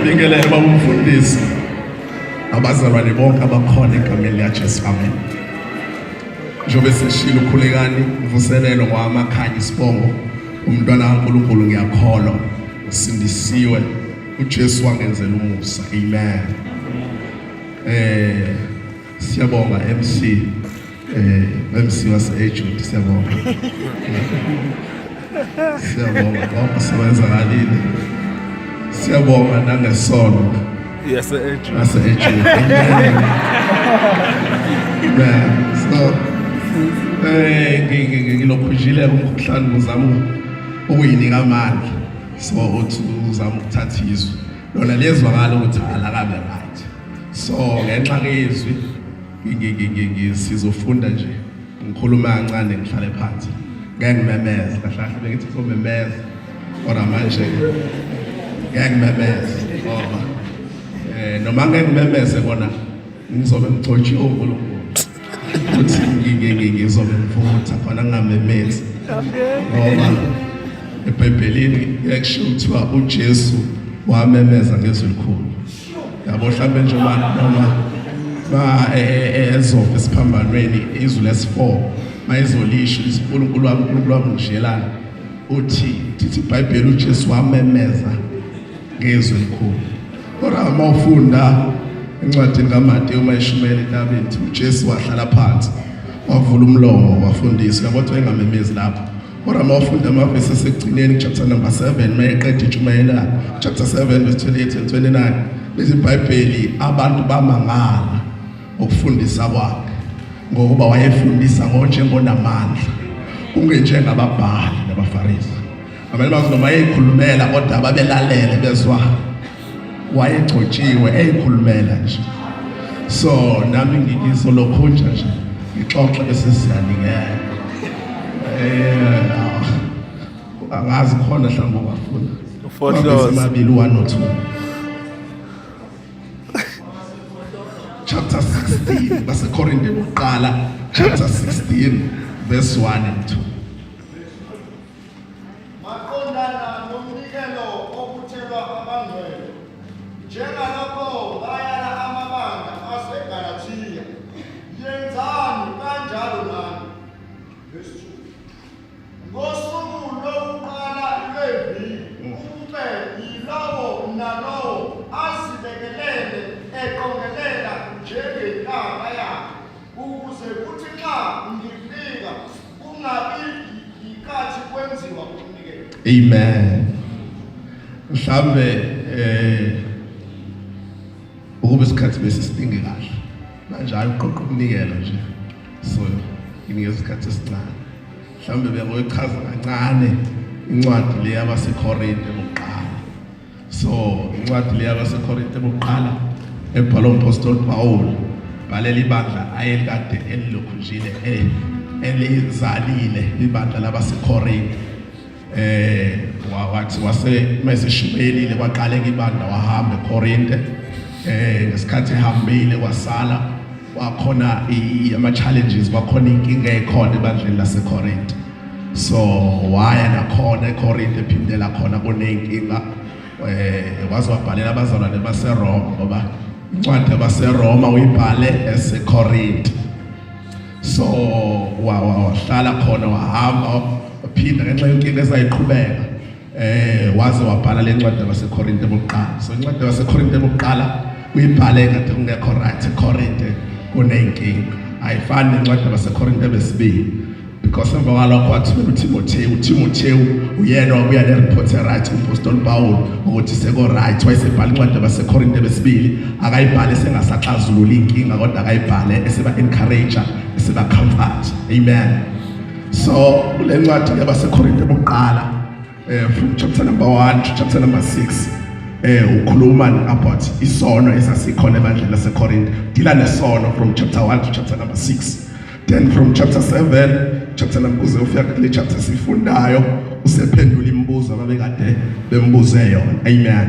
Ngibingelele baba umfundisi. Abazalwane bonke abakhona egameni likaJesu. Amen. Njengoba seshilo ukhulekani mvuselelo ngwamakhanya isibongo umntwana kaNkulunkulu ngiyakholwa usindisiwe uJesu wangenzela umusa. Amen. Siyabonga MC MC wase Egypt siyabonga. Siyabonga ngoba sewenzakalile. Siyabonga nangesono. Yase Egypt. Yase Egypt. Amen. So ngilokhujile umkhuhlane ngizama ukuyinika amandla. So uthi uzama ukuthatha izwi. Lona liyezwakala ukuthi alakabe right. So ngenxa kezwi sizofunda nje ngikhuluma kancane ngihlale phansi ngeke ngimemeze kahle kahle bengithi ngizomemeza kodwa manje ngeke ngimemeze ngoba noma ngeke ngimemeze kona ngizobe ngigcotshiwe uNkulunkulu ukuthi ngizobe ngivutha khona ngingamemezi ngoba eBhayibhelini kuyakushiwo kuthiwa uJesu wamemeza ngezwi elikhulu. Yabo mhlambe nje noma ba ezofa esiphambanweni izwi lesi-4 mayizolisho uNkulunkulu wami uNkulunkulu wami ngishiyelani uthi thithi iBhayibheli uJesu wamemeza ngezwi elikhulu. Kodwa uma ufunda encwadini kaMateyu uma eshumayela entabeni uJesu wahlala phansi wavula umlomo wafundisa yabo kodwa engamemezi lapho. Kodwa uma ufunda amavesi asekugcineni chapter number 7 mayeqeda intshumayela chapter 7 verse 28 and 29 lithi iBhayibheli abantu bamangala ukufundisa kwakhe ngokuba wayefundisa ngonjengonamandla kungenjengababhali nabaFarisi. Amanye amazwi noma eyikhulumela kodwa babelalele bezwa wayegcotshiwe eyikhulumela nje. So nami ngizolokhunja nje ngixoxe bese siyaningela. Angazi khona mhlawumbe ungafuna. Fohloza. Amabili 1 no 2. Chapter 16 baseKorinte bokuqala chapter 16 verse 1 and 2. Maqondana nomnikelo obuthelwa abangcwele, njengalokho ngayala amabandla aseGalathiya, yenzani kanjalo nani. Verse 2. Ngosuku lokuqala lweviki ukube yilowo nalowo azibekelele eqongelela njengentaba yakhe, ukuze kuthi nxa ngifika kungabi yikathi kwenziwa umnikelo. Amen. Mhlambe ukube isikhathi bese siningi kahle. Manje hayi uqoqa umnikelo nje. So nginikeza isikhathi esincane. Mhlambe bengoyichaza kancane incwadi le yabaseKorinte bokuqala. So incwadi le yabaseKorinte bokuqala ebhalwa uMpostoli Paul bhalela ibandla ayelikade elilokhunjile elizalile ibandla labaseKorinte. Wathi wase meseshumayelile kwaqaleka ibandla wahamba eKorinte. Ngesikhathi ehambile kwasala kwakhona ama challenges kwakhona inkinga ekhona ebandleni laseKorinte. So waya nakhona eKorinte ephindela khona kuneyinkinga waze wabhalela abazalwane baseRoma ngoba incwadi yabaseRoma uyibhale eseKorinte. So wahlala khona wahamba waphinda ngenxa yenkinga ezayiqhubeka waze wabhala le ncwadi yabaseKorinte bokuqala. So incwadi yabaseKorinte bokuqala uyibhale kade kungekho right eKorinte kuneyinkinga. Ayifani nencwadi yabaseKorinte besibili. Because emva kwalokho wathumela uTimothewu, uTimothewu uyena wabuya ne-report e-right uMpostoli Paul ukuthi seko-right, wayesebhala incwadi yabaseKorinte besibili, akayibhale sengasaxazulula iy'nkinga kodwa akayibhale eseba-encourage-a, eseba-comfort. Amen. So kule ncwadi yabaseKorinte bokuqala from chapter number 1 to chapter number 6 ukhuluma about isono esasikhona ebandleni laseKorinte. Dila nesono from chapter 1 to chapter number 6. Then from chapter 7 chapter number kuze ufika kule chapter sifundayo usephendula imibuzo ababekade bembuze yona. Amen.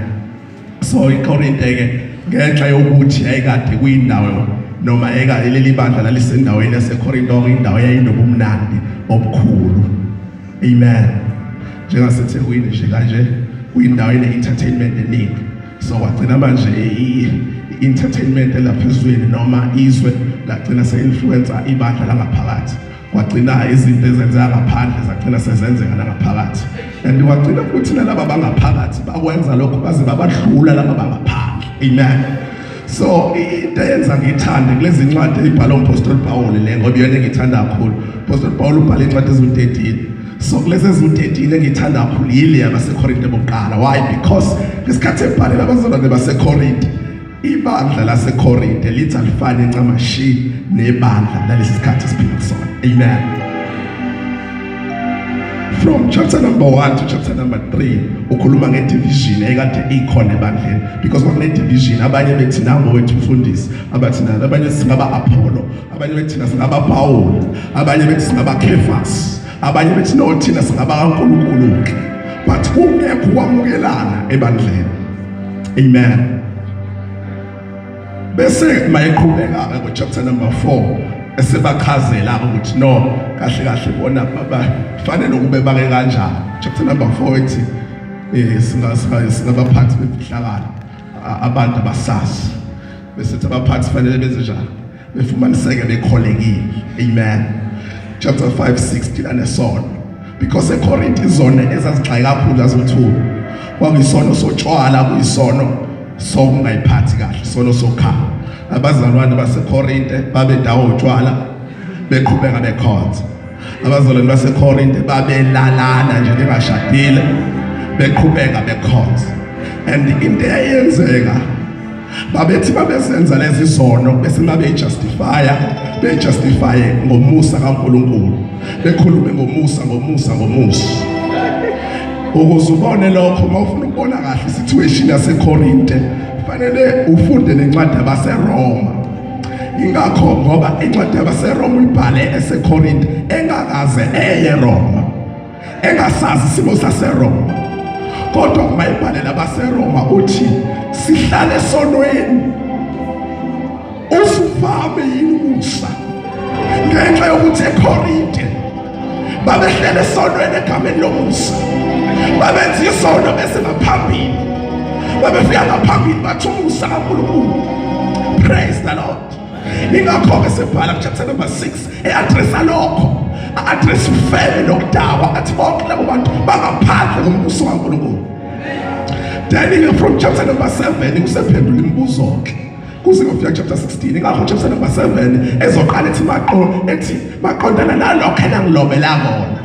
So iKorinte ke ngenxa yokuthi yayikade kuyindawo noma leli bandla lalisendaweni yaseKorinte okuyindawo yayinobumnandi obukhulu. Amen. NjengaseThekwini nje kanje kuyindawo ene-entertainment eningi. So kwagcina manje i-entertainment elaphezweni noma izwe lagcina se-influencer ibandla langaphakathi. Kwagcina izinto ezenzeka ngaphandle zagcina sezenzeka nangaphakathi, and kwagcina futhi nalaba bangaphakathi bakwenza lokho baze babadlula laba bangaphandle. Amen. So into eyenza ngithande kulezi ncwadi ezibhalwa uMpostoli Paul le, ngoba iyona engithanda kakhulu. Umpostoli Paul ubhala incwadi eziwu-13. So kulezi eziwu-13 engithanda kakhulu yile yabaseKorinte bokuqala. Why? Because ngesikhathi ebhalela abazalwane baseKorinte, ibandla laseKorinte lithi alifani ncamashi nebandla lalesi sikhathi esiphila kusona. Amen. From chapter number 1 to chapter number 3 ukhuluma ngedivision ekade ikhona ebandleni, because kwakune division, abanye bethi nango wethu umfundisi, abathi nani, abanye singaba Apollo, abanye bethi thina singaba Paul, abanye bethi singaba Cephas, abanye bethi no, thina singaba kaNkulunkulu, but kungekho kwamukelana ebandleni. Amen. Bese mayeqhubeka ke ku chapter number 4 esebachazela ukuthi no, kahle kahle bona bafanele ukube bake kanjani. Chapter number 4 ethi singabaphathi bemfihlakalo, abantu abasazi, bese abaphathi fanele benze njani, befumaniseke bekholekile. Amen. Chapter 5 6 deala nesono, because eCorinth izona ezazigxeka kakhulu zaziwu-2, kwakuyisono sotshwala, kuyisono sokungayiphathi kahle, isono sokhala. Abazalwane baseKorinte babedawo utshwala beqhubeka bekhonza. Abazalwane baseKorinte babelalana nje bengashadile beqhubeka bekhonza. And into eyenzeka, babethi babesenza lezi zono bese babeyijustifya, beyijustifye ngomusa kaNkulunkulu, bekhulume ngomusa, ngomusa, ngomusa. Ukuze ubone lokho, uma ufuna ukubona kahle isituation yaseKorinte, fanele ufunde nencwadi yabaseRoma. Ingakho, ngoba incwadi yabaseRoma uyibhale eseKorinte, engakaze eye Roma, engasazi isimo saseRoma, kodwa uma ibhalela abaseRoma uthi sihlale esonweni usuvame yini umusa, ngenxa yokuthi eKorinte babehlele esonweni egameni lomusa, babenza isono bese ngaphambili babefika ngaphambili bathi umusa kaNkulunkulu. Praise the Lord. Ingakho-ke sebhala kuchapter number 6 e-addressa lokho, a-address ufebe nokudakwa, athi bonke labo bantu bangaphandle kombuso kaNkulunkulu. Then from chapter number 7 kusephendula imibuzo-ke kuze kufika chapter 16. Ingakho chapter number 7 ezoqala ethi maqo ethi maqondana nalokho enangilobela kona,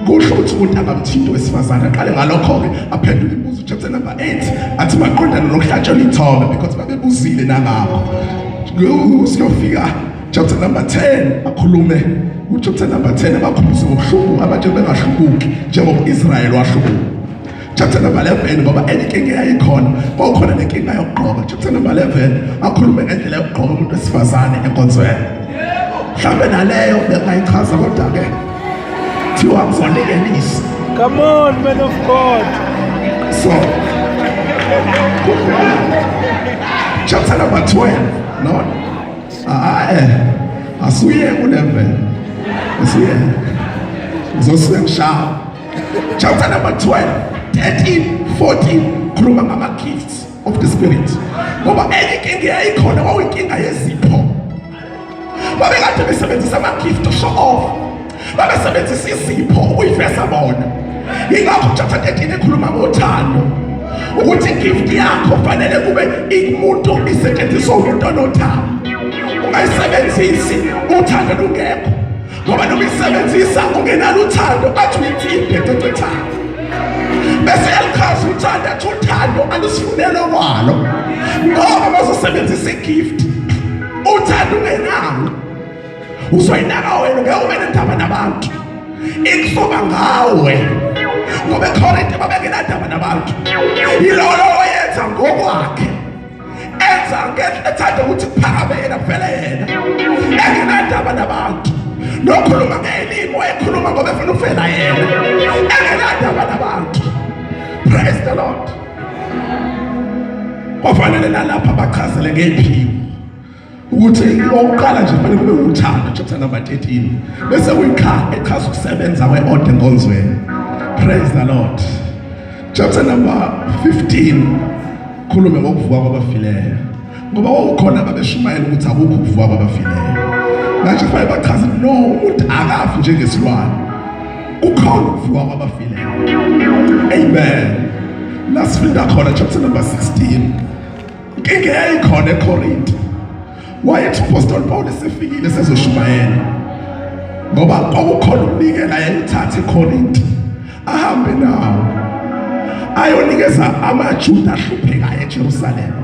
kusho ukuthi umuntu angamthinti wesifazane. Aqale ngalokho-ke aphendule imibuzo. Chapter number 8 athi maqondana nokuhlatshelwa ithombe, because babebuzile nangakho. Siyofika chapter number 10, akhulume ku-chapter number 10 abakhumbuze ngokuhlubuka, abantu bengahlubuki njengoba u-Israyeli wahlubuka. Chapter number 11, ngoba enye inkinga eyayikhona, kwakukhona nenkinga yokugqoka. Chapter number 11 akhulume ngendlela yokugqoka umuntu wesifazane enkonzweni. Mhlawumbe naleyo bengayichaza, kodwa-ke thiwa ngizonikelisa. Come on, man of God. So chapter number 12, no, ah asuye ku-11, asuye ngizosuke ngishaya chapter number 12, 13, 14, khuluma ngama-gifts of the Spirit, ngoba enye inkinga eyayikhona kwakuyinkinga yezipho. Babekade besebenzisa ama-gift to show off, babesebenzisa izipho ukuyiveza bona. Ingakho chapter 13 ekhuluma ngothando, ukuthi igift yakho fanele kube umuntu isetshenziswa umuntu onothando, ungayisebenzisi uthando lungekho, ngoba noma isebenzisa ungenalo uthando athi uyinsimbi ececethayo. Bese yalichaza uthando, athi uthando alusifunele kwalo, ngoba bazosebenzisa igift uthando ungenalo uzoyinaka wena, ngeke ube nendaba nabantu, ikusuka ngawe, ngoba eKorinte babengenandaba nabantu. Yilolo oyenza ngokwakhe, enza ethanda ukuthi kuphakame yena, kuvele yena, engenandaba nabantu, nokhuluma ngelimi wayekhuluma ngoba efuna ukuvela yena, engenandaba nabantu. Praise the Lord. Kwafanele nalapha bachazele ngeyiphiwo ukuthi okokuqala nje kufanele kube uthando, chapter number 13, bese kuyicha echaza ukusebenza kwe-order enkonzweni. Praise the Lord. Chapter number 15. Khulume ngokuvuka kwabafileyo. Ngoba wawukhona babeshumayela ukuthi akukho ukuvuka kwabafileyo. Manje kufanele bachaze no umuntu akafi njengesilwane. Kukhona ukuvuka kwabafileyo. Amen. Lasifunda khona chapter number 16. Inkinga yayikhona eKorinte. Wayethi uPostoli Paul esefikile sezoshumayela. Ngoba kwakukhona umnikelo ayewuthatha eKorinte ahambe nawo ayonikeza amaJuda ahluphekayo eJerusalema.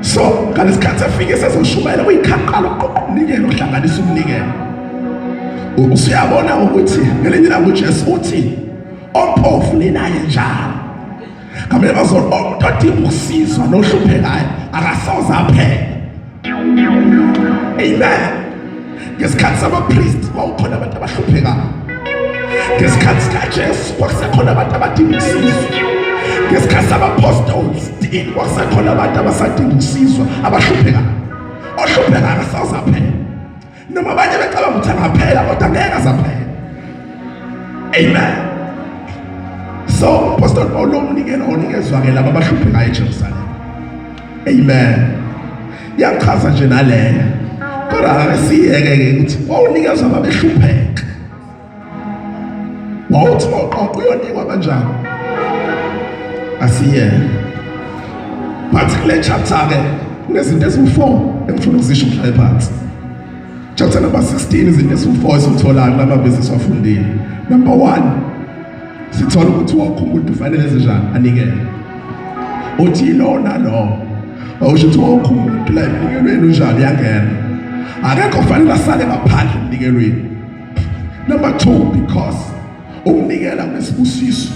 So ngalesikhathi efike sezoshumayela kuyikhaqala ukuqoqa umnikelo ukuhlanganisa umnikelo. Usuyabona ukuthi ngelinye ilanga uJesu uthi ompofu ninaye njalo. Ngamele bazona umuntu odinga ukusizwa nohluphekayo akasoze aphele. Amen. Ngesikhathi samapriest kwakukhona abantu abahluphekayo. Ngesikhathi sikaJesu kwakusekhona abantu abadinga ukusizwa. Ngesikhathi sama-apostles kwakusekhona abantu abasadinga ukusizwa abahluphekayo. Ohluphekayo akasoze aphele. Noma abanye becabanga ukuthi angaphela kodwa ngeke azaphela. Amen. So Apostle Paul umnikelo onikezwa ke laba abahluphekayo eJerusalem. Amen. Iyachaza nje naleyo. Kodwa ake siyeke ke ukuthi wawunikezwa ababehlupheka. Wawuthi mawuqoqa uyonikwa kanjani? Asiyeke. But kule chapter ke kunezinto eziwu-4 engifuna ukuzisho ngihlale phansi. Chapter number 16 izinto eziwu-4 esitholayo kulama vesi esiwafundile. Number 1 sithola ukuthi wonke umuntu ufanele enze njani anikele. Uthi lo nalo awusho ukuthi wonke umuntu la emnikelweni unjani uyangena. Akekho kufanele asale ngaphandle emnikelweni. Number 2 because ukunikela kunesibusiso.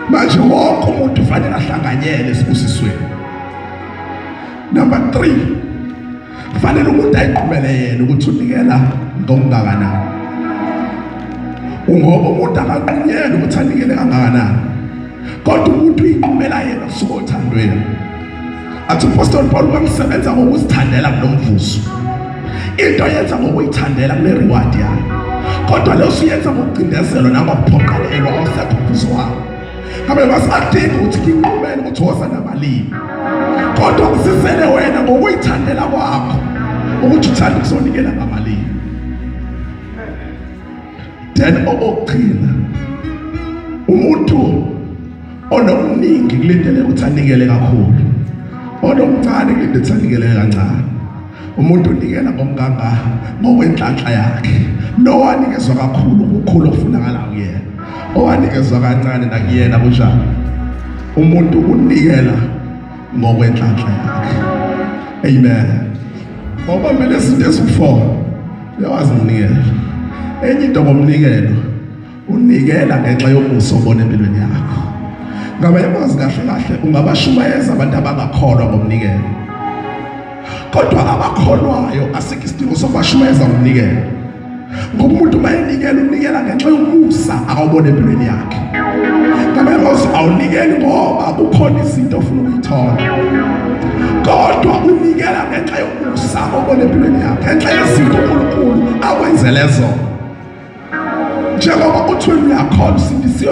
Manje wonke umuntu ufanele ahlanganyele esibusisweni. Number 3 kufanele umuntu ayiqhubele yena ukuthi unikela ngokungakanani. Ungoba umuntu akanqunyelwa ukuthi anikele kangakanani. Kodwa umuntu uyiqhubela yena kusuka othandweni. Athi uPostoli Paul wangisebenza ngokuzithandela kunomvuzo. Into yenza ngokuyithandela kune reward yayo. Kodwa leyo usuyenza ngokucindezelwa nangokuphoqelelwa awusekho umvuzo wakho. Ngabe basadinga ukuthi nginqumele ukuthi woza namalimi. Kodwa kusisele wena ngokuyithandela kwakho ukuthi uthanda ukuzonikela ngamalimi. Then okugcina umuntu onokuningi kulindele ukuthi anikele kakhulu. Onokuncane kulindele ukuthi anikele kancane. Umuntu unikela ngokunganga ngokwenhlanhla yakhe. Lo wanikezwa kakhulu ukukhulu okufunakala kuyena. Owanikezwa kancane nakuyena kunjalo. Umuntu unikela ngokwenhlanhla yakhe. Amen. Ngoba lezi zinto eziwu-4 uyawazi umnikelo. Enye into ngomnikelo unikela ngenxa yomusa obona empilweni yakho. Ngamanye amazwi kahle kahle ungabashumayeza abantu abangakholwa ngomnikelo. Kodwa abakholwayo asikho isidingo sokubashumayeza ngomnikelo. Ngoba umuntu uma enikela unikela ngenxa yomusa akawubona empilweni yakhe. Ngamanye amazwi awunikeli ngoba kukhona izinto ofuna ukuyithola. Kodwa unikela ngenxa yomusa obona empilweni yakhe, ngenxa yezinto uNkulunkulu akwenzele zona. Njengoba uthi wena uyakholwa usindisiwe.